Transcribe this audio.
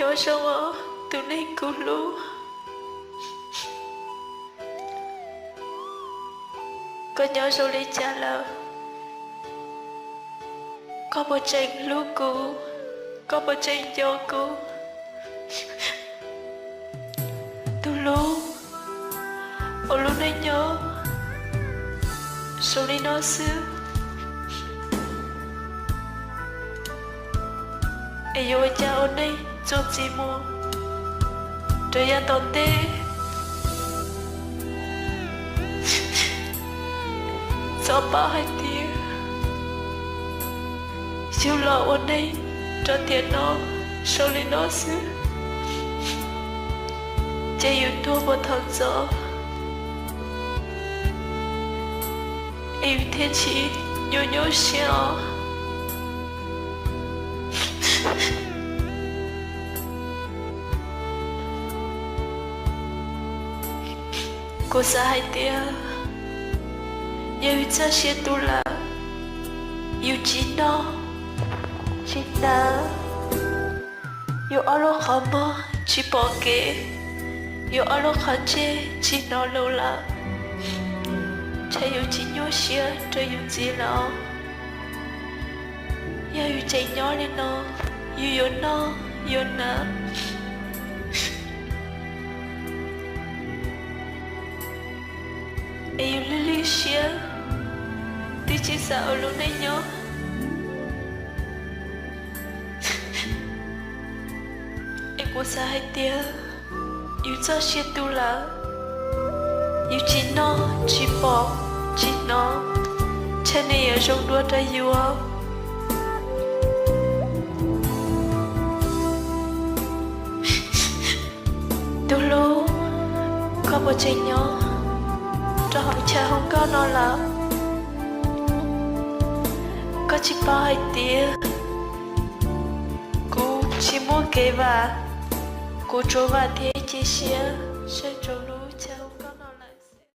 Nyob zoo os, tus neeg kuv hlub. Koj nyob zoo li cas lawm? Koj puas tseem hlub kuv? Koj puas tseem nco kuv? Tus hlub, ua lub neej nyob zoo li no xwb, es yuav ua cas ua neej txuas ntxiv mus rau yav tom ntej? Txhob paub hais tias yus los ua neej rau tiam no zoo li no xwb, ces yus tuag puas thaum ntxov es yus thiaj tsis nyuaj nyuaj siab os. Kuv xav hais tias yog yus txoj sia tu lawm, yus tsis noj tsis hnav, yus ob lub qhov muag tsis pom kev, yus ob lub qhov ntsej tsis hnov lus lawm, ntshe yus tsis nyuaj siab rau yus ntxiv lawm. Yog yus tseem nyob li no, yus yuav noj yuav hnav es yus lwj lwj siab, twb tsis xav ua lub neej nyob. Es kuv xav hais tias yus txoj sia tu lawm, yus tsis noj tsis pom tsis hnov, ntshe nws yuav zoo dua rau yus. Tus hlub, koj puas tseem nyob rau hauv chav hu nkauj no lawm? Koj tsis paub hais tias kuv tsis muaj kev vam, kuv tsuas vam thiab cia siab saib rau